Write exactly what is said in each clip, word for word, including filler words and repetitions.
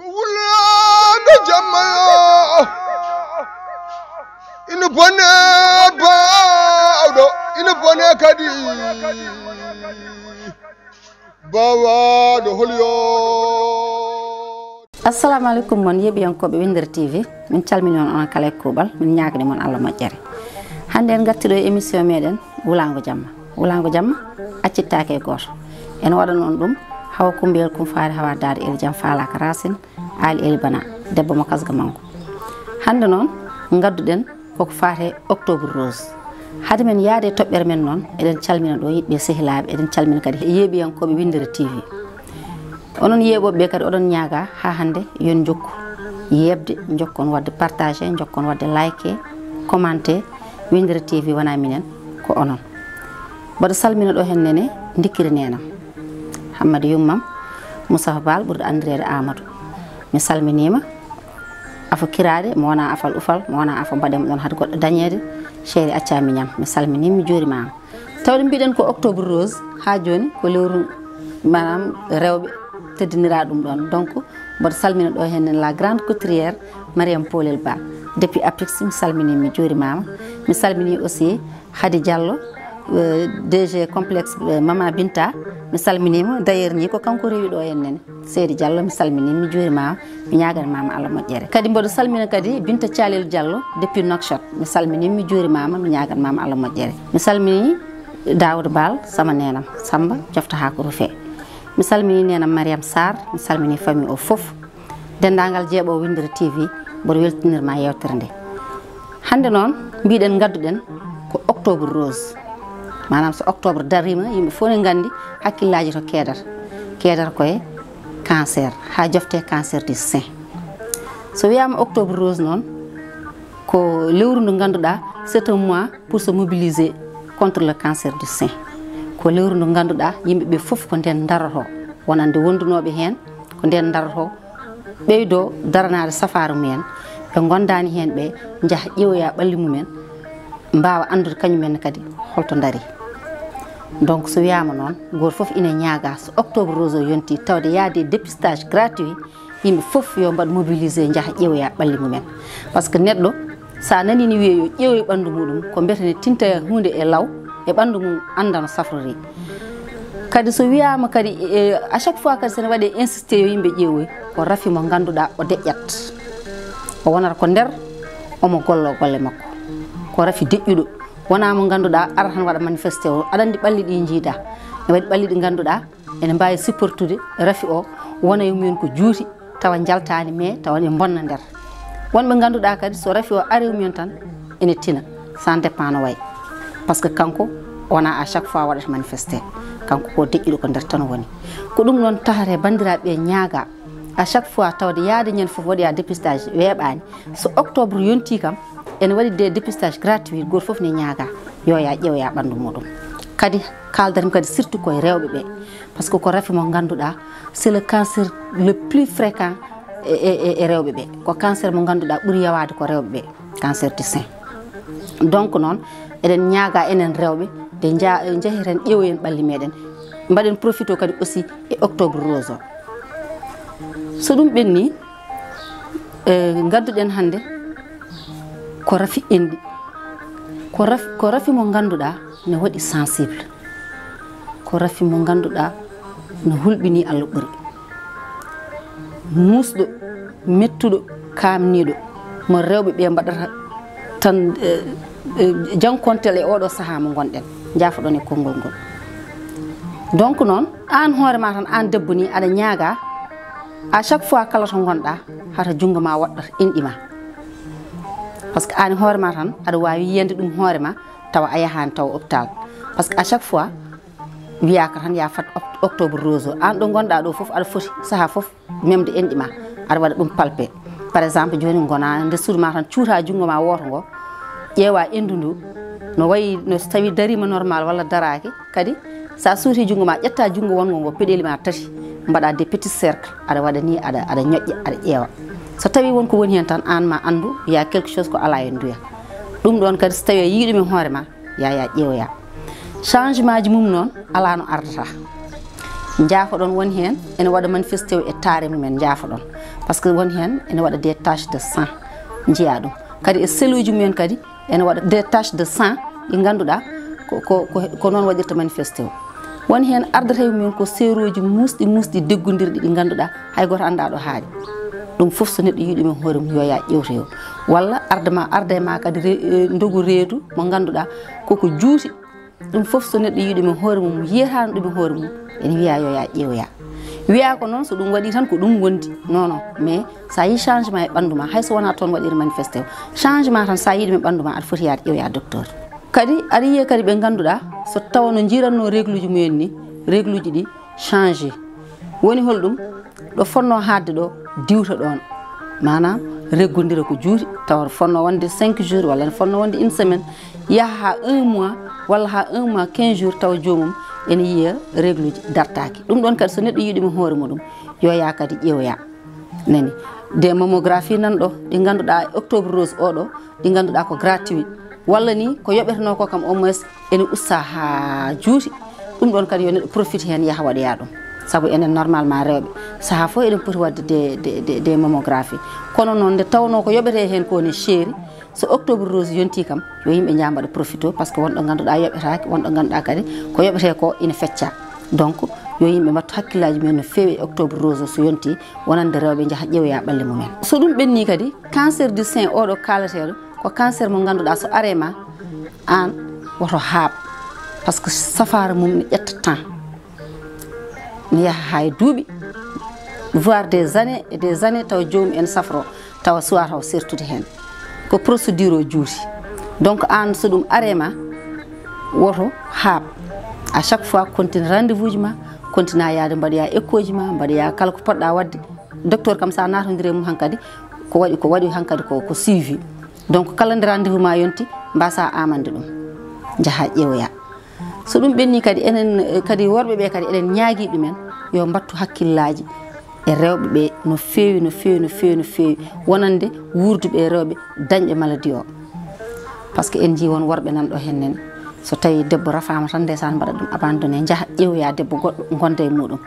Wulano jamma yo. Ina bone bawɗo, ina bone kadi bawaɗo holyo. Assalamu aleykum mon yeeɓiyankooɓe Winndere T V. Min calmini on onon kala e kuuɓal, min ñaagani mon Allah moƴƴere. Hannde en ngarti ɗo e émission meɗen Wulaango Jamma. Wulaango Jamma accittaake e gooto. En waɗan on ɗum Hawa Kumbiyel Kum Faari Hawa Daade Eli Jam Faalaaka Racine, Aali Eli Bana, debbo mo kasga manko. Hannde noon ngadduɗen koko faate octobre rose. Hade men yaade e toɓɓere men noon, eɗen calmina ɗo yiɓɓe sehilaaɓe, eɗen calmina kadi yeeɓiyankooɓe Winndere T V. Onon yeeɓooɓe ɓe kadi oɗon ñaaga haa hannde yon njokku yeeɓde, njokkon waɗde partagé, njokkon waɗde like, commenté. Winndere T V wonaa minen, ko onon. Mboɗo salmina ɗo heen nene Ndikkiri neenam, Hammadi yummam, Moustapha Baal ɓurɗo anndireede Amadou. Mi salminiima. Afo kiraade, mo wonaa afal ufal, mo wonaa afo mbaɗe mo ɗon hade goɗɗo dañeede. Chéri acca miñam, mi salminiima, mi juurimaama. Tawde mbiɗen ko octobre rose, haa jooni ko lewru, maanaam, rewɓe teddinira ɗum ɗon. Donc mboɗo salmina ɗo heen la grande couturière Mariam Polel Ba, depuis Apix, mi salminiima, mi juurimaama. Mi salmini aussi Hadi Diallo, euh, D G complexe, euh, Mama Binta, mi salminiima. D'ailleurs ni ko kanko rewi ɗo heen nene. Seydi Diallo, mi salminiima, mi juurimaama, mi ñaaganimaama Allah moƴƴere. Kadi mboɗo salmina kadi Binta Thialel Diallo depuis Nouakchott, mi salminiima, mi juurimaama, mi ñaaganimaama Allah moƴƴere. Mi salmini Daouda Baal, sama neenam Samba, cofta haa ko rufe. Mi salmini neenam Mariam Sarr, mi salmini famille o fof. Denndaangal jeeɓoowo Winndere T V, mboɗo weltinirma yeewtere nde. Hannde noon mbiɗen ngadduɗen ko octobre rose. Maanaam so octobre dariima, yimɓe fof ne nganndi hakkillaaji to keedata. Keedata koye cancer, haa jofte cancer du sein. So wiyaama octobre rose noon, ko lewru ndu ngannduɗaa c'est un mois pour se mobiliser contre le cancer du sein. Ko lewru ndu ngannduɗaa yimɓe ɓe fof ko ndeen ndaroto, wonande wondunooɓe heen, ko ndeen ndaroto ɓeydo daranaade safaaru mumen, ɓe ngondaani heen ɓe njaha ƴeewoya ɓalli mumen, mbaawa anndude kañumen ne kadi holto ndari. Donc so wiyaama noon, gooto fof ina ñaaga so octobre rose o yonti, tawde yaade dépistage gratuit, yimɓe fof yo mbaɗ mobilisé njaha ƴeewoya ɓalli mumen. Parce que neɗɗo, so a nanii ne wiyee yo ƴeewoy ɓanndu muɗum, ko mbiyetee ne tinta huunde e law e ɓanndu mum, annda no safrori. Kadi so wiyaama kadi, e, à chaque fois kadi so ne waɗee insisté yo yimɓe ƴeewoy, ko rafi mo ngannduɗaa o deƴƴat, o wonata ko nder, omo golloo golle makko. Ko rafi deƴƴuɗo, wonaa mo ngannduɗaa ara tan waɗa manifesté o. Aɗa anndi ɓalli ɗi njiidaa, ne waɗi ɓalli ɗi ngannduɗaa ene mbaawi supportude rafi o, wona e mumen ko juuti, tawa njaltaani, mais tawa ne bonna nder. Wonɓe ngannduɗaa kadi so rafi o ari e mumen tan ene tina, ça dépend no wayi. Parce que kanko wonaa à chaque fois waɗata manifesté, kanko ko deƴƴuɗo ko nder tan woni. Ko ɗum noon tahatee banndiraaɓe ɓe ñaaga à chaque fois tawde yaade ñande fof waɗoya dépistage weeɓaani. So octobre yonti kam, ene waɗi des dépistage gratuit, gooto fof ne ñaaga yo ya ƴeewoya ɓanndu muɗum. Kadi kaaldanmi kadi surtout koye rewɓe ɓe, parce que ko rafi mo ngannduɗaa c'est le cancer le plus fréquent e, e, e, e rewɓe ɓe. Ko cancer mo ngannduɗaa ɓuri yawaade ko rewɓe ɓe, cancer du sein. Donc noon eɗen ñaaga enen rewɓe nde nja-, njeheten ƴeewoyen ɓalli meɗen, mbaɗen profito kadi aussi e octobre rose o. So ɗum ɓenni, e, ngadduɗen hannde ko rafi enɗi. Ko raf-, ko rafi mo ngannduɗaa ne waɗi sensible. Ko rafi mo ngannduɗaa no hulɓini Allah ɓuri. Muusɗo, mettuɗo, kaamniiɗo, mo rewɓe ɓe mbaɗata tan, e, e, jankontel e oɗo sahaa mo ngonɗen. Njaafoɗon e konngol ngol. Donc noon, aan hoore ma tan, aan debbo ni, aɗa ñaaga à chaque fois kala to ngonɗaa, hata junngo ma woɗɗata enɗi ma. Parce que aan hoore ma tan, aɗa waawi yiyande ɗum hoore ma, tawa a yahaani tawa hôpital. Parce que à chaque fois, wiyaaka tan ya fat oct-, octobre rose o. Aan ɗo ngonɗaa ɗo fof, aɗa foti sahaa fof memde enɗi ma. Aɗa waɗa ɗum palpé. Par exemple, jooni ngona nder suudu ma tan, cuuta junngo ma wooto ngo, ƴeewa endu ndu, no wayi, no so tawi dariima normal walla daraaki, kadi sa suuti junngo ma, ƴetta junngo wonngo ngo, peɗeli ma tati, mbaɗa des petits cercles, aɗa waɗa ni, aɗa, aɗa ñoƴƴa, aɗa ƴeewa. So tawi won ko woni heen tan, aan ma anndu, il y a quelque chose ko alaa heen nduya. Ɗum ɗoon kadi so tawi a yii ɗum e hoore ma, ya, ya ƴeewoya. Changement ji mum noon, alaa no ardata. Njaafoɗon, won heen ene waɗa manifesté o e taare mumen, njaafoɗon. Parce que won heen ene waɗa des taches de sang, njiyaa ɗum. Kadi e seluuji mumen kadi ene waɗa des taches de sang ɗi ngannduɗaa ko, ko, ko, ko noon waɗirta manifesté o. Won heen ardata e mumen ko seerooji muusɗi, muusɗi deggondirɗi ɗi ngannduɗaa hay gooto anndaa ɗo haaɗi. Ɗum fof so neɗɗo yiɗi ɗum e hoore mum yo yaa ƴeewtoyo. Walla arda ma, arda e ma kadi re-, eh, ndogu reedu mo ngannduɗaa koko juuti. Ɗum fof so neɗɗo yiɗi ɗum e hoore mum, yiyataano ɗum e hoore mum, ene wiya yo yaa ƴeewoya. Wiya ko noon so ɗum waɗi tan ko ɗum wondi. Non, non. Mais so a yii changement e ɓanndu ma, hay so wonaa toon waɗiri manifesté o, changement tan so a yii ɗum e ɓanndu ma, aɗa foti yaade ƴeewoya docteur. Kadi aɗa yiya kadi ɓe ngannduɗaa so tawa no njiiratnoo régluuji mumen ni, régluuji ɗi changé. Woni holɗum? Ɗo fotnoo haaɗde ɗo, diwta ɗoon. Maanaam, reggondira ko juuti, tawa fotnoo wonde cinq jours walla ne fotnoo wonde une semaine, yaha haa un mois walla haa un mois quinze jours, tawa joomum ene yiya régluuji dartaaki. Ɗum ɗoon kadi, so neɗɗo yiɗi mo hoore muɗum, yo yaa kadi ƴeewoya. Nani, des mammographies nan ɗo, ɗi ngannduɗaa e octobre rose oɗo, ɗi ngannduɗaa ko gratuit. Walla ni ko yoɓetenoo ko kam au moins ene usta haa juuti. Ɗum ɗoon kadi yo neɗɗo profite heen yaha waɗoya ɗum. Sabu enen normalement rewɓe, sahaa fof eɗen poti waɗde des, des, des, des mammographies. Kono noon nde tawnoo ko yoɓetee heen ko ne seeri, so octobre rose yontii kam, yo yimɓe njaha mbaɗa profito, parce que won ɗo ngannduɗaa yoɓetaake, won ɗo ngannduɗaa kadi ko yoɓetee ko ina fecca. Donc, yo yimɓe mbattu hakkillaaji mumen no feewi e octobre rose o so yontii, wonande rewɓe njaha ƴeewoya ɓalli mumen. So ɗum ɓennii kadi, cancer du sein oɗo kaalateeɗo, ko cancer mo ngannduɗaa so aree ma, aan woto haaɓ, parce que safaara mum ne ƴetta temps, ne yaha haa e duuɓi, voire des années et des années, tawa joomum ene safroo, tawa suwaa taw sertude heen. Ko procédure o juuti. Donc, aan so ɗum aree ma, woto haaɓ. À chaque fois, continue rendez-vous ji ma, continue yaade mbaɗoya écho ji ma, mbaɗoya kala ko poɗɗa waɗde. Docteur kam, so a naatondiri e mum hankadi, ko waɗi, ko waɗi hankadi ko, ko suivi. Donc, kala nde rendez-vous ma yonti, mbasa amande ɗum. Njaha ƴeewoya. So ɗum ɓenni kadi, enen, eh, kadi worɓe ɓe kadi, eɗen ñaagii ɗumen yo mbattu hakkillaaji e rewɓe ɓe no feewi, no feewi, no feewi, no feewi, wonande wuurduɓe e rewɓe dañɓe maladie o. Parce que en njii won worɓe nan ɗo heen nene, so tawi debbo rafaama tan, ndeysaan, mbaɗa ɗum abandonné, njaha ƴeewoya debbo goɗɗo, ngonda e muɗum.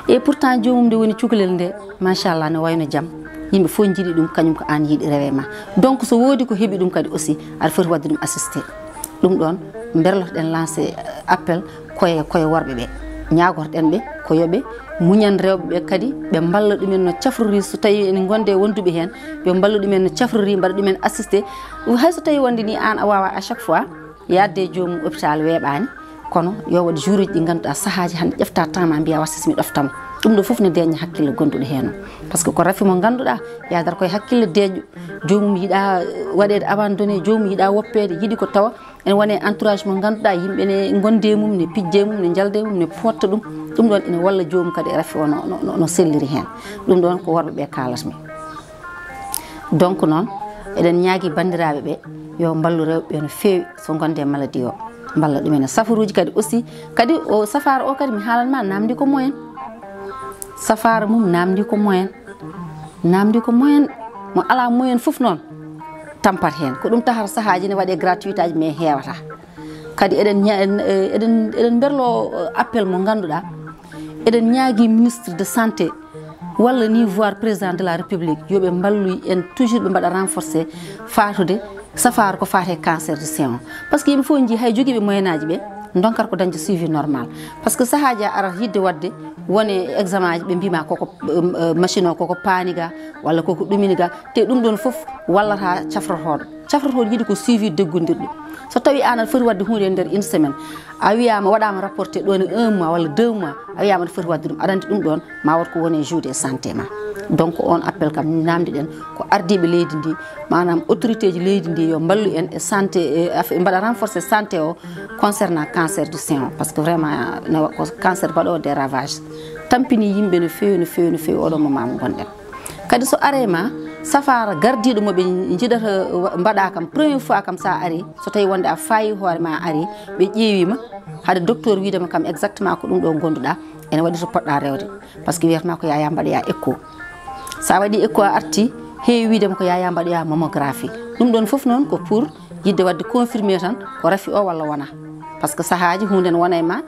Et pourtant, joomum nde woni cukalel nde, machallah, ne wayno jam. Yimɓe fof njiɗi ɗum, kañum ko aan yiɗi rewe ma. Donc, so woodi ko heɓi ɗum kadi aussi, aɗa foti waɗde ɗum assisté. Ɗum ɗoon, mberlotoɗen lancé, euh, appel koye, koye worɓe ɓe. Ñaagotoɗen ɓe ko yo ɓe muñan rewɓe ɓe kadi, ɓe mballa ɗumen no cafrori. So tawi ene ngonde wonduɓe heen, yo mballa ɗumen no cafrori, mbaɗa ɗumen assisté. Hay so tawi wonde ni aan a waawaa à chaque fois, yaadde e joomum hôpital weeɓaani, kono yo waɗ jour uji ɗi ngannduɗaa sahaaji hannde ƴefta temps ma mbiya wasi so mi ɗoftamo. Ɗum ɗo fof ne deeƴna hakkille gonduɗo heen o. Parce que ko rafi mo ngannduɗaa yaadata koye hakkille deeƴɗo. Joomum yiɗa waɗeede abandonné, joomum yiɗa woppeede, yiɗi ko tawa ene wone entourage mo ngannduɗaa yimɓe ne ngonde e mum, ne pijje e mum, ne njalde e mum, ne potta ɗum. Ɗum ɗoon ene walla joomum kadi e rafi o no, no, no, no selliri heen. Ɗum ɗoon ko worɓe ɓe kaalatmi. Donc noon, eɗen ñaagi banndiraaɓe ɓe yo mballu rewɓe ɓe no feewi so ngonde e maladie o, mballa ɗumen e safaruuji kadi aussi. Kadi o safaara o kadi mi haalan ma namdi ko moyen. Safaara mum namdi ko moyen. Namdi ko moyen. Mo alaa moyen fof noon tampat heen. Ko ɗum tahata sahaaji ne waɗe gratuitaaji mais heewata. Kadi eɗen ña-, en, eh, eɗen, eɗen mberlo, eh, appel mo ngannduɗaa, eɗen ñaagi ministre de santé walla ni voire président de la république yo ɓe mballu en toujours, ɓe mbaɗa renforcé fatude safaara ko fate cancer de sein o. Parce que yimɓe fof njii hay jogiiɓe moyen aji ɓe ndonkata ko dañde suivi normal. Parce que sahaaji a arat yidde waɗde wone examen aji, ɓe mbima koko, eh, eh, machine o koko paani ga walla koko ɗumini ga, te ɗum ɗon fof wallata cafrotooɗo. Cafrotooɗo yiɗi ko suivi deggondirɗo. So tawi aan aɗa foti waɗde huunde e nder une semaine, a wiyaama waɗaama rapporté ɗon e un mois walla deux mois, a wiyaama aɗa foti waɗde ɗum, aɗa anndi ɗum ɗon ma wot ko woni e joué de santé ma. Donc on appel kam namdiɗen ko ardiiɓe leydi ndi, maanaam autorité ji leydi ndi yo mballu en e santé, e affaire, mbaɗa renforcer santé o concernant cancer du sein o, parce que vraiment no ko cancer baɗoowo des ravages, tampini yimɓe no feewi, no feewi, no feewi oɗo moment mo ngonɗen. Kadi so arey ma safaara gardiiɗo mo ɓe njiɗata wa-, mbaɗa kam première fois kam, sa ari, so tawi wonde a faayi hoore ma a ari, ɓe ƴeewi ma, haɗa docteur wiide ma kam exactement ko ɗum ɗo gonduɗa, ene waɗi to poɗɗa rewde, parce que wiyata ma ko yaya mbaɗoya écho. Sa waɗi écho a arti, heewi wiide ma ko yaya mbaɗoya mammographie. Ɗum ɗon fof noon ko pour yidde waɗde confirmé tan ko rafi o walla wona. Parce que sahaaji huunde ne wona e ma,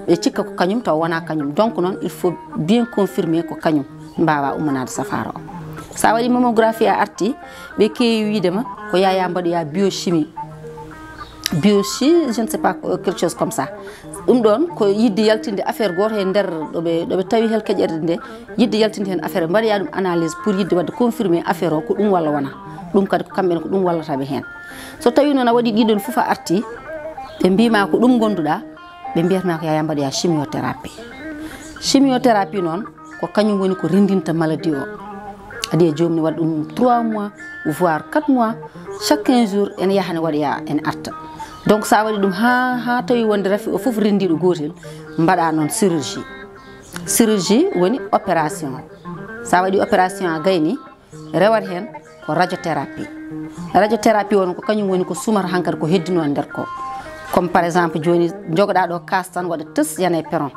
ɓe cikka ko kañum taw wona kañum. Donc noon il faut bien confirmer ko kañum, mbaawa ummanaade safaara o. So a waɗi mammographie a arti, ɓe keewi wiide ma ko yaya mbaɗoya biochimie. Biochimie, je ne sais pas, quelque chose comme ça. Ɗum ɗoon ko yiɗde yaltinde affaire gooto e nder ɗo ɓe, ɗo ɓe tawi hel keƴere nde, yiɗde yaltinde heen affaire, ɓe mbaɗoya ɗum analyse pour yiɗde waɗde confirmer affaire o ko ɗum walla wona. Ɗum kadi ko kamɓe ne ko ɗum wallata ɓe heen. So tawi noon a waɗi ɗiɗon fof a arti, ɓe mbima ko ɗum gonduɗa, ɓe mbiyatma ko yaya mbaɗoya chimiothérapie. Chimiothérapie noon ko kañum woni ko rendinta maladie o. Adi e joomum ne waɗa ɗum trois mois, voire quatre mois, chaque quinze jours ene yaha ne waɗoya ene arta. Donc sa waɗi ɗum ha, ha tawi wonde rafi o fof rendiɗo gotel, mbaɗa noon chirurgie. Chirurgie woni opération. Sa waɗi opération a gayni, rewata heen ko radiothérapie. Radiothérapie o noon ko kañum woni ko sumata hankadi ko heddino e nder ko. Comme par exemple jooni jogoɗa ɗo kaas tan waɗa tës yana e peron.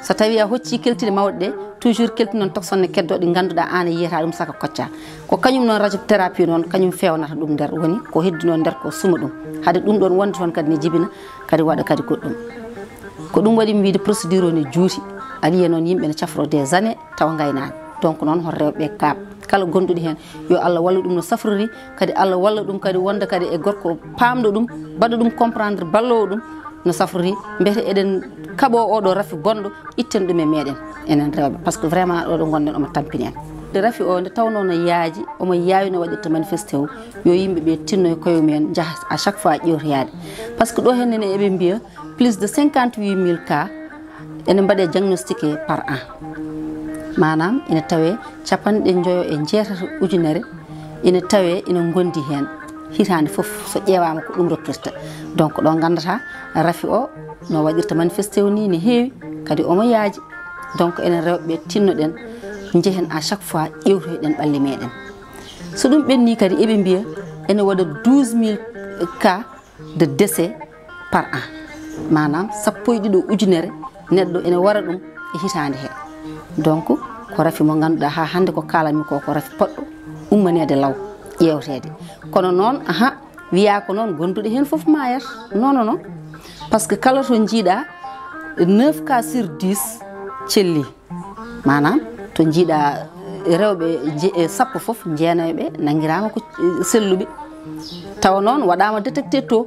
So tawi a hocci keltiɗe mawɗe ɗe, toujours kelti noon tokson ne keddo ɗi ngannduɗa an a yiyata ɗum saka kocca. Ko kañum noon radiothérapie noon kañum fewnata ɗum nder woni ko heddino nder ko suma ɗum. Hade ɗum ɗon wonde toon kadi ne jibina kadi waɗa kadi goɗɗum. Ko ɗum waɗi mi wiide procédure o ne juuti. Aɗa yiya noon yimɓe ne cafro des années tawa ngaynaani. Donc noon hoto rewɓe ɓe kaaɓ. Kala gonduɗi heen yo Allah wallu ɗum no safrori, kadi Allah walla ɗum kadi wonda kadi e gorko paamɗo ɗum, baɗa ɗum comprendre, ballowo ɗum no safrori. Mbete eɗen kaɓo oɗo rafi bonɗo, itten ɗum e meɗen enen rewɓe, parce que vraiment ɗo ɗo gonɗen omo tampini en. Nde rafi o nde tawno no yaaji, omo yaawi no waɗirta manifesté o, yo yimɓe ɓe tinno e koye mumen, njaha à chaque fois ƴewtoyaade. Parce que ɗo henne ne eɓe mbiya plus de cinquante-huit mille cas ene mbaɗe diagnostiqué par an. Maanaam ene tawe capanɗe njoyo e jeetati ujunere ene tawe ene gondi heen. Hitaande fof so ƴeewaama ko ɗum rokkirta. Donc ɗo ngandata rafi o no waɗirta manifesté o ni ne heewi, kadi omo yaaji. Donc enen rewɓe tinnoɗen njehen à chaque fois ƴewtoyɗen ɓalli meɗen. So ɗum ɓenni kadi eɓe mbiya ene waɗa douze mille cas de décès par an. Maanaam sappo e ɗiɗo ujunere neɗɗo ene wara ɗum e hitaande he. Donc ko rafi mo ngannduɗaa haa hannde ko kaalanmi ko, ko rafi poɗɗo ummaneede law ƴeewteede. Kono noon, aha, wiyaa ko noon gonduɗe heen fof maayat. Non, non, non. Parce que kala to njiiɗaa neuf cas sur dix celli. Maanaam to njiiɗaa rewɓe je-, e sappo fof, jeenayo ɓe nanngiraama ko, e, selluɓe. Tawa noon waɗaama détecté to,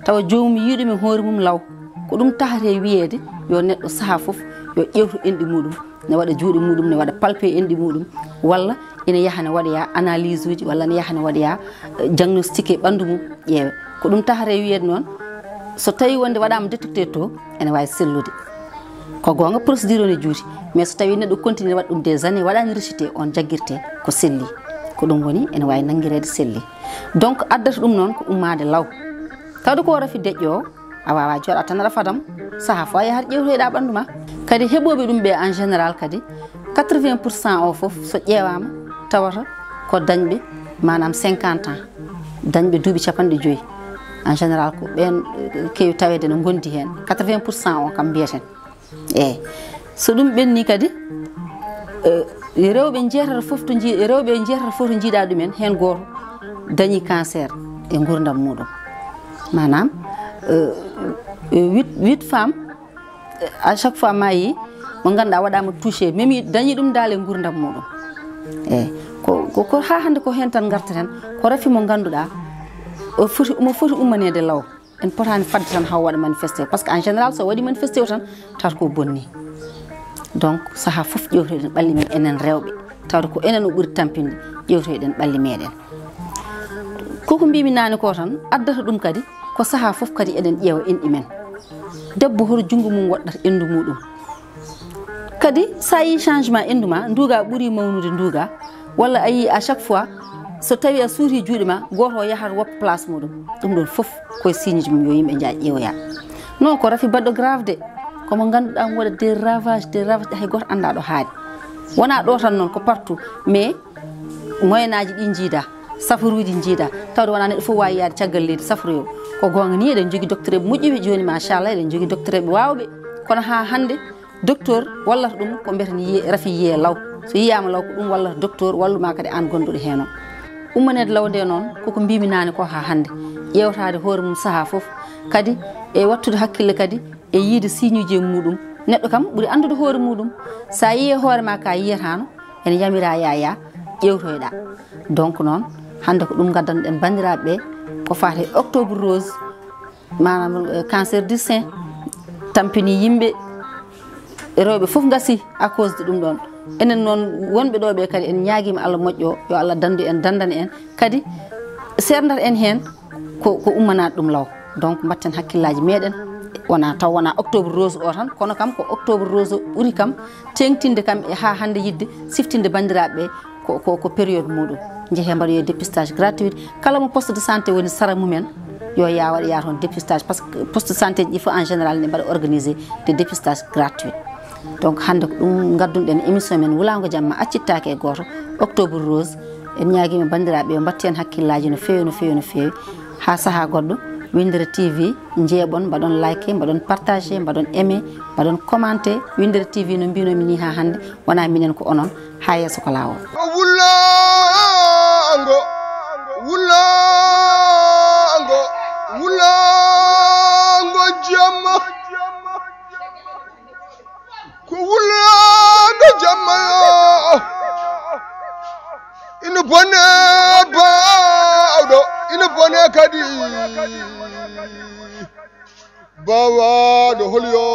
tawa joomum yii ɗum e hoore mum law. Ko ɗum tahate wiyeede yo neɗɗo sahaa fof yo ƴeewtu enɗi muɗum, ne waɗa juuɗe muɗum, ne waɗa palpé enɗi muɗum, walla ina yaha ne waɗoya analyse uji, walla ne yaha ne waɗoya, eh, diagnostiqué ɓanndu mum, ƴeewe. Ko ɗum tahate wiyeede noon, so tawi wonde waɗaama détecté to, ene waawi sellude. Ko goonga procédure o ne juuti, mais so tawi neɗɗo continue waɗa ɗum des années, waɗaani rejeté, on jaggirte ko selli. Ko ɗum woni ene waawi nanngireede selli. Donc addata ɗum noon ko ummaade law. Tawde ko rafi deƴƴo o, a waawaa jooɗa tan aɗa fadam, sahaa fof a yahat ƴeewtoyɗa ɓanndu ma. Kadi heɓooɓe ɗum ɓe en général kadi quatre-vingts pour cent o fof so ƴeewaama tawata ko dañɓe, maanaam cinquante ans, dañɓe duuɓi capanɗe joyi. En général ko ɓeen, eh, keewi taweede no ngondi heen. Quatre-vingts pour cent o kam mbiyaten. Eeyi. So ɗum ɓenni kadi, eh, rewɓe jeetata fof to njii-, rewɓe jeetata fof to njiiɗaa ɗumen, heen gooto dañii cancer e nguurndam muɗum. Maanaam, eh, eh, huit, huit femmes, eh, à chaque fois maayi, mo ngannduɗaa waɗaama touché, memi dañii ɗum daal e nguurndam muɗum. Eeyi. Ko, ko, ko haa hannde ko heen tan ngartaten, ko rafi mo ngannduɗaa o foti, omo foti ummaneede law. En potaani fadde tan haw waɗa manifesté o, parce que en général so waɗi manifesté o tan tawata ko bonni. Donc sahaa fof ƴewtoyɗen ɓalli men enen rewɓe, tawde ko enen o ɓuri tampinde, ƴewtoyɗen ɓalli meɗen. Koko mbimi naane ko tan addata ɗum kadi ko sahaa fof kadi eɗen ƴeewa enɗi men. Debbo hoto junngo mum woɗɗata enndu muɗum. Kadi sa yi changement enndu ma, nduga ɓuri mawnude nduga, walla a yi à chaque fois so tawi a suuti juuɗe ma, gooto o yahat woppa place muɗum. Ɗum ɗon fof koye signe ji mum yo yimɓe nja ƴeewoya. Non, ko rafi baɗɗo grave de, komo ngannduɗaa mo waɗa des ravages, des ravages, hay gooto annda ɗo haaɗi. Wona ɗo tan noon, ko partout, mais moyen aji ɗi njiida, safaruuji njiida, tawde wona neɗɗo fof waawi yaade caggal leydi safaroyo. Ko goonga ni, eɗen njogii docteur eɓe moƴƴuɓe jooni, machallah, eɗen njogii docteur eɓe waawɓe, kono haa hannde docteur wallata ɗum ko mbiyeten yiye, rafi yiye law. So yiyaama law ko ɗum wallata docteur, walluma kadi aan gonduɗo heen o. Ummaneede law nde noon koko mbimi naane ko haa hannde, ƴeewtaade hoore mum sahaa fof, kadi e wattude hakkille kadi e yiide siñuuji e muɗum. Neɗɗo kam ɓuri anndude hoore muɗum. So a yiyii hoore ma ka yiyataano, ene yamira yaya ƴewtoyɗa. Donc noon, hannde ko ɗum ngaddanɗen banndiraaɓe ɓe, ko faati e octobre rose, maanaam, eh, cancer du sein, tampini yimɓe, rewɓe fof ngasi à cause de ɗum ɗon. Enen noon wonɓe ɗo ɓe kadi, en ñaagiima Allah moƴƴo, yo Allah danndu en, danndana en. Kadi seerndat en heen ko, ko ummanaade ɗum law. Donc mbatten hakkillaaji meɗen, wona taw wona octobre rose o tan, kono kam ko octobre rose o ɓuri kam teeŋtinde kam e haa hannde yiɗde siftinde banndiraaɓe ɓe ko, ko, ko période muɗum. Njehee mbaɗoyee dépistage gratuit. Kala mo poste de santé woni sara mumen, yo yaa waɗa, yaa toon dépistage, parce que poste de santé ji ɗi fof en général ne mbaɗa organisé des dépistages gratuits. Donc hannde ko ɗum ngaddunɗen émission men Wulaango Jamma accittaake e gooto, octobre rose. En ñaagiima banndiraaɓe yo mbattu heen hakkillaaji no feewi, no feewi, no feewi. Haa sahaa goɗɗo, Winndere T V njeeɓon, mbaɗon like, mbaɗon partage, mbaɗon aimé, mbaɗon commenté. Winndere T V no mbiinoomi nii haa hannde, wonaa minen ko onon. Haa yeeso ko laawol. Ko wulaango, wulaango, wulaango jamma. Ko wulaango jamma yo. Ina bone baawɗo, ina bone kadi baawaaɗo hol yo.